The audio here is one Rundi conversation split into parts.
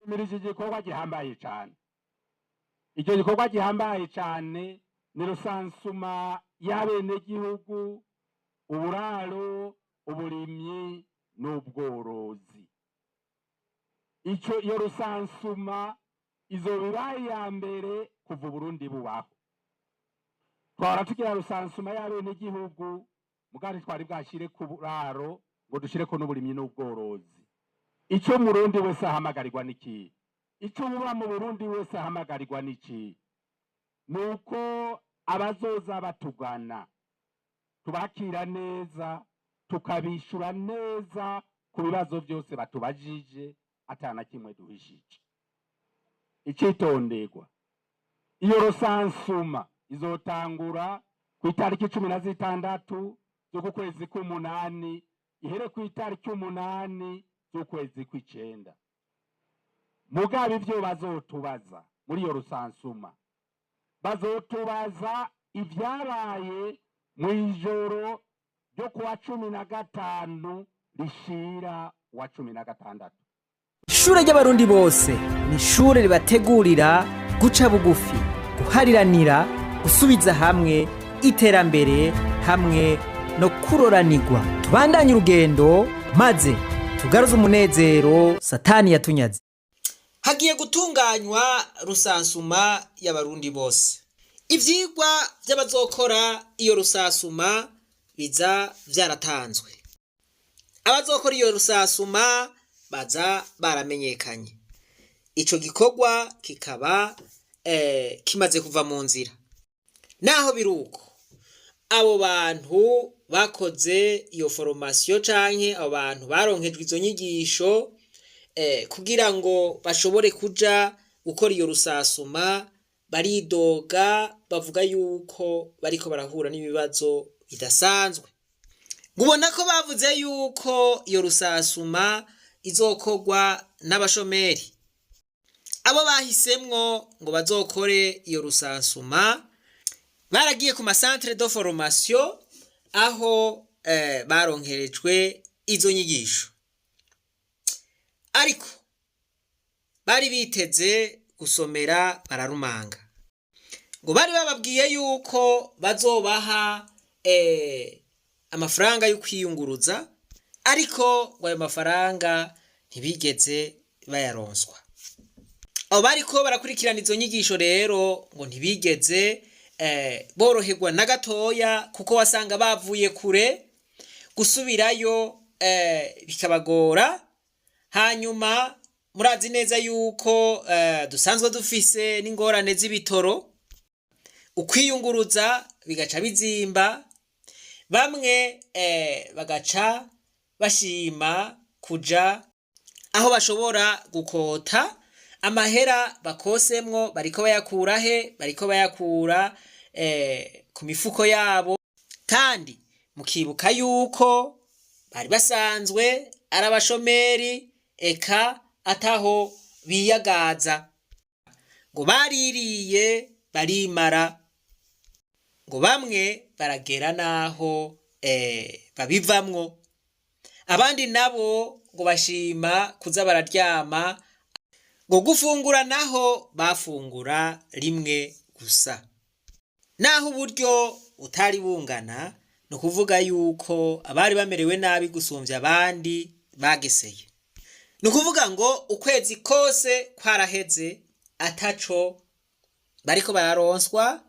Mirije igikorwa gihambaye cyane. Icyo gikorwa gihambaye cyane ni recensement y'abenegihugu, uburaro, uburimyi n'ubworozi. Ico iyo recensement izoba ibaye iya mbere kuva Uburundi bubaho. Twahora tugira recensement y'abenegihugu, mugabo ntitwari bwashire ku buraro ngo dushireko n'uburimyi n'ubworozi. Ico Umurundi wese ahamagarirwa niki? Ico uba mu Burundi wese ahamagarirwa niki? Nuko abazoza batugana tubakira neza, tukabishura neza ku bibazo byose batubajije, atana kimwe duhishije. Icitonderwa, iyo recensement izotangura ku itariki 16 z'uku kwezi k'umunani, ihere ku itariki 8 z'ukwezi kw'icenda. Mugabo ivyo bazotubaza muri iyo recensement, bazotubaza ivyabaye mw'ijoro ryo kuwa 15 rishira wa 16. Ishure ry'Abarundi bose ni ishure ribategurira guca bugufi, guhariranira, gusubiza hamwe, iterambere hamwe no kuroranirwa. Tubandanye urugendo maze tugaruze umunezero Satani yatunyaze. Hagiye gutunganywa recensement y'Abarundi bose. Ivyigwa vy'abazokora iyo recensement biza vyaratanzwe. Abazokora iyo recensement baza baramenyekanye. Ico gikorwa kikaba kimaze kuva mu nzira. Naho biruko, abo bantu bakoze iyo formation canke abo bantu baronkejwe izo nyigisho kugira ngo bashobore kuja gukora iyo recensement, baridoga, bavuga yuko bariko barahura n'ibibazo bidasanzwe. Ubona ko bavuze yuko iyo recensement izokorwa n'abashomeri. Abo bahisemwo ngo bazokore iyo recensement baragiye ku ma centre de formation aho baronkerejwe izo nyigisho, ariko bari biteze gusomera bararumanga. Ngo bari bababwiye yuko bazobaha amafaranga yo kwiyunguruza, ariko ngo ayo mafaranga ntibigeze bayaronswa. Abo bariko barakurikirana izo nyigisho rero ngo ntibigeze boroherwa na gatoya, kuko wasanga bavuye kure, gusubirayo bikabagora. Hanyuma murazi neza yuko dusanzwe dufise n'ingorane z'ibitoro, ukwiyunguruza bigaca bizimba. Bamwe bagaca bashima kuja aho bashobora gukota amahera. Bakosemwo bariko bayakura he? Bariko bayakura ku mifuko yabo. Kandi mukibuka yuko bari basanzwe ari abashomeri, eka ataho biyagaza. Ngo baririye barimara, ngo bamwe baragera n'aho babivamwo, abandi nabo ngo bashima kuza bararyama. Ngo gufungura naho bafungura rimwe gusa, naho uburyo butari bungana. Ni ukuvuga yuko abari bamerewe nabi gusumvya abandi bageseye. Ni ukuvuga ngo ukwezi kose kwaraheze ataco bariko bararonswa,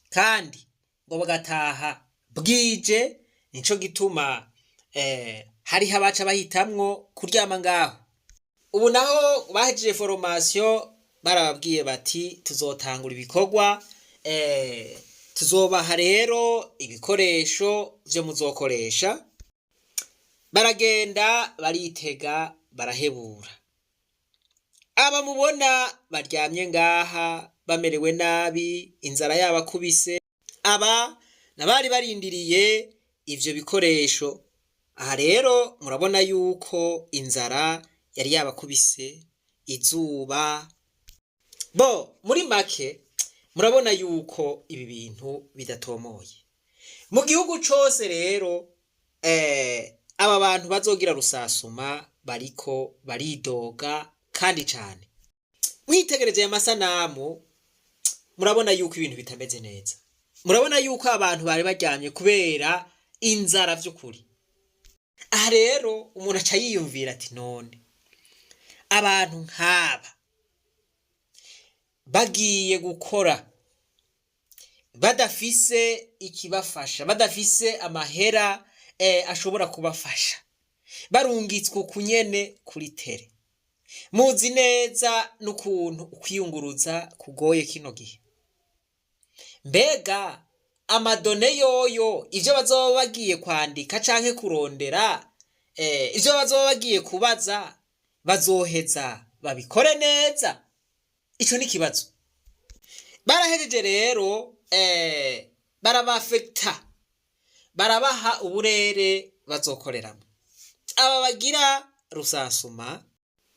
kandi ngo bagataha bwije. Nico gituma hariho abaca bahitamwo kuryama ngaho. Ubu naho bahejeje formation, barababwiye bati: "Tuzotangura ibikorwa, tuzobaha rero ibikoresho vyo muzokoresha." Baragenda baritega barahebura. Aba mubona baryamye ngaha bamerewe nabi, inzara yabakubise, aba nabari barindiriye ivyo bikoresho. Aha rero murabona yuko inzara yari yabakubise, izuba. Bo muri make murabona yuko ibi bintu bidatomoye mu gihugu cose. Rero aba bantu bazogira recensement bariko baridoga kandi cane. Mwitegereje aya masanamu, murabona yuko ibintu bitameze neza. Murabona yuko abantu bari baryamye kubera inzara vy'ukuri. Aha rero umuntu aca yiyumvira ati: none abantu nk'aba bagiye gukora badafise ikibafasha, badafise amahera ashobora kubafasha, barungitswe uku nyene kuri terrain, muzi neza n'ukuntu ukwiyunguruza kugoye kino gihe. Mbega ama données yoyo, ivyo bazoba bagiye kwandika canke kurondera, ivyo bazoba bagiye kubaza, bazoheza babikore neza? Ico ni ikibazo. Barahejeje rero, barabafekta, barabaha uburere bazokoreramo. Aba bagira recensement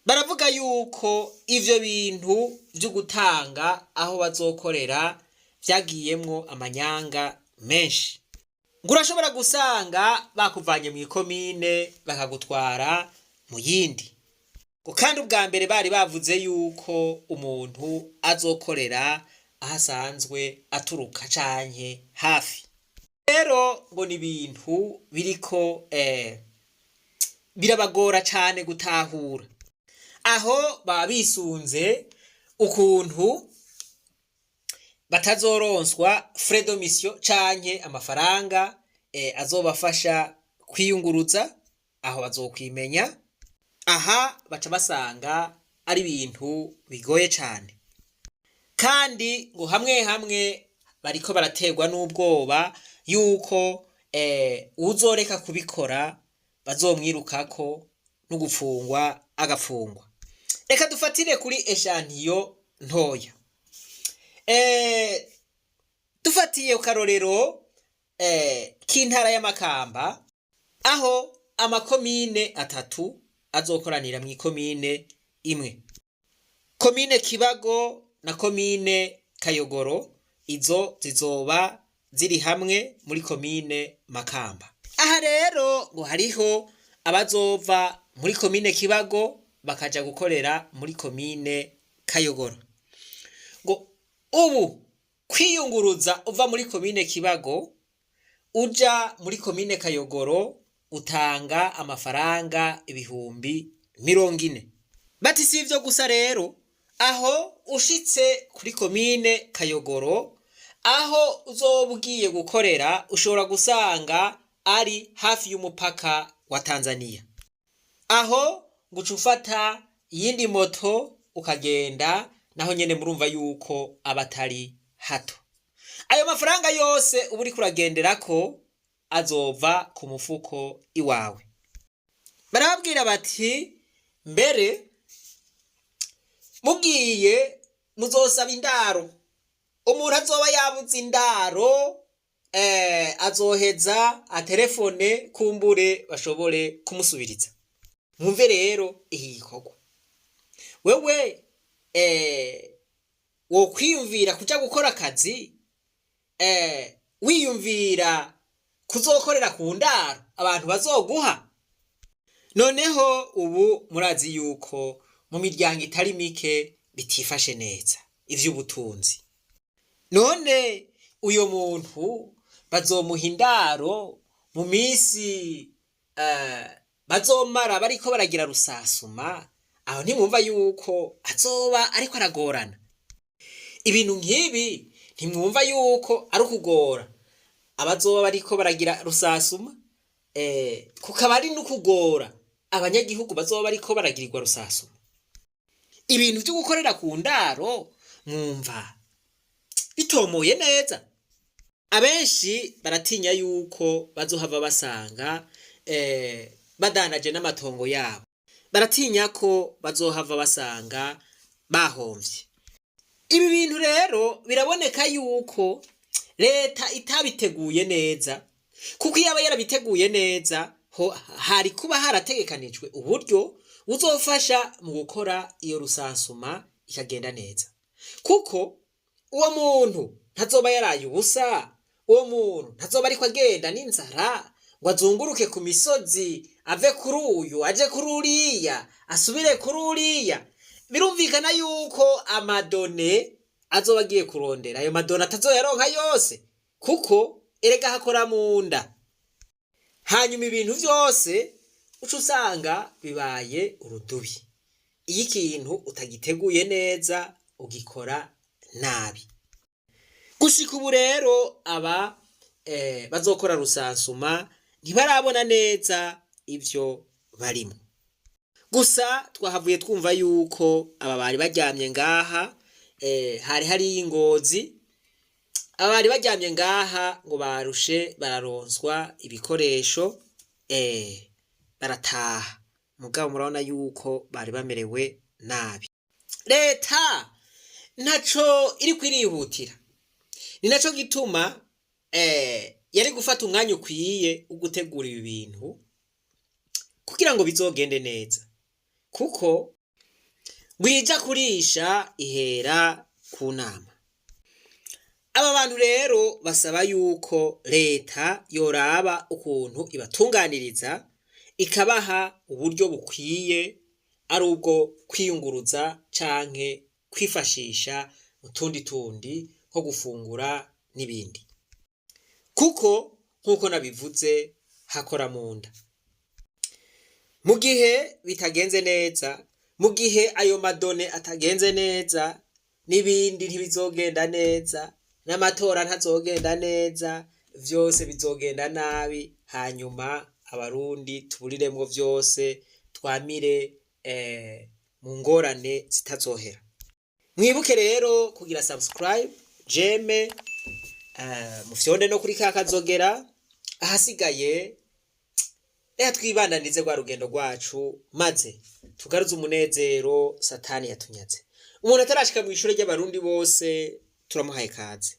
baravuga yuko ivyo bintu vyo gutanga aho bazokorera vyagiyemwo amanyanga menshi. Ngo urashobora gusanga bakuvanye mw'ikomine bakagutwara mu yindi, ngo kandi ubwa mbere bari bavuze yuko umuntu azokorera aho asanzwe aturuka canke hafi. Rero ngo ni ibintu biriko birabagora cane gutahura. Aho baba bisunze ukuntu batazoronswa frais de mission canke amafaranga azobafasha kwiyunguruza, aho bazokwimenya. Aha baca basanga ari ibintu bigoye cane, kandi ngo hamwe hamwe bariko baraterwa n'ubwoba yuko uwuzoreka kubikora bazomwirukako no gupfungwa agapfungwa. Reka dufatire kuri échantillon ntoya. Dufatiye ku karorero k'intara y'Amakamba, aho amakomine atatu azokoranira mw'ikomine imwe, komine Kibago na komine Kayogoro, izo zizoba ziri hamwe muri komine Makamba. Aha rero ngo hariho abazova muri komine Kibago bakaja gukorera muri komine Kayogoro. Ngo ubu kwiyunguruza uva muri komine Kibago uja muri komine Kayogoro utanga amafaranga 40,000. Bati si ivyo gusa rero, aho ushitse kuri komine Kayogoro, aho uzoba ugiye gukorera, ushobora gusanga ari hafi y'umupaka wa Tanzania. Aho nguca ufata iyindi moto ukagenda, naho nyene murumva yuko aba atari hato. Ayo mafaranga yose uba uriko uragenderako azova ku mufuko iwawe. Barababwira bati: mbere mugiye muzosaba indaro. Umuntu azoba yabuze indaro azoheza aterefone, kumbure bashobore kumusubiriza. Mwumve rero iki gikorwa. Wewe wokwiyumvira kuja gukora akazi wiyumvira kuzokorera ku ndaro abantu bazoguha? Noneho ubu murazi yuko mu miryango itari mike bitifashe neza ivy'ubutunzi. None uyo muntu bazomuha indaro mu minsi bazomara bariko baragira recensement? Aho ntimwumva yuko azoba ariko aragorana? Ibintu nk'ibi ntimwumva yuko ari ukugora abazoba bariko baragira recensement, kukaba ari n'ukugora abanyagihugu bazoba bariko baragirirwa recensement? Ibintu vyo gukorera ku ndaro mwumva bitomoye neza? Abenshi baratinya yuko bazohava basanga badanaje n'amatongo yabo, baratinya ko bazohava basanga bahomvye. Ibi bintu rero biraboneka yuko leta itabiteguye neza, kuko iyo aba yarabiteguye neza ho hari kuba harategekanijwe uburyo buzofasha mu gukora iyo recensement ikagenda neza, kuko uwo muntu ntazoba yaraye ubusa, uwo muntu ntazoba ariko agenda n'inzara ngo azunguruke ku misozi, ave kuri uyu aje kuri uriya, asubire kuri uriya. Birumvikana yuko amadone azoba agiye kurondera ayo madone atazoyaronka yose, kuko erega hakora mu nda. Hanyuma ibintu vyose uca usanga bibaye urudubi. Iyo ikintu utagiteguye neza ugikora nabi. Gushika ubu rero aba bazokora rusansuma ntibarabona neza ivyo barimo. Gusa twahavuye twumva yuko aba bari baryamye ngaha, hari hariyo ingozi. Aba bari baryamye ngaha ngo barushe, bararonswa ibikoresho, barataha. Mugabo murabona yuko bari bamerewe nabi. Leta ntaco iriko irihutira, ni naco gituma yari gufata umwanya ukwiye wo gutegura ibi bintu kugira ngo bizogende neza, kuko bwija kurisha ihera ku nama. Aba bantu rero basaba yuko leta yoraba ukuntu ibatunganiriza, ikabaha uburyo bukwiye, ari ubwo kwiyunguruza canke kwifashisha mu tundi tundi nko gufungura n'ibindi, kuko nk'uko nabivuze hakora mu nda. Mu gihe bitagenze neza, mu gihe ayo madone atagenze neza, n'ibindi ntibizogenda neza, n'amatora ntazogenda neza, vyose bizogenda nabi. Hanyuma Abarundi tuburiremwo vyose, twamire mu ngorane zitazohera. Mwibuke rero kugira subscribe, j'aime, mufyonde no kuri ka kazogera. Ahasigaye reka twibandanize rwa rugendo rwacu, maze tugaruze umunezero Satani yatunyaze. Umuntu atarashika mw'ishure ry'Abarundi bose, turamuhaye kaze.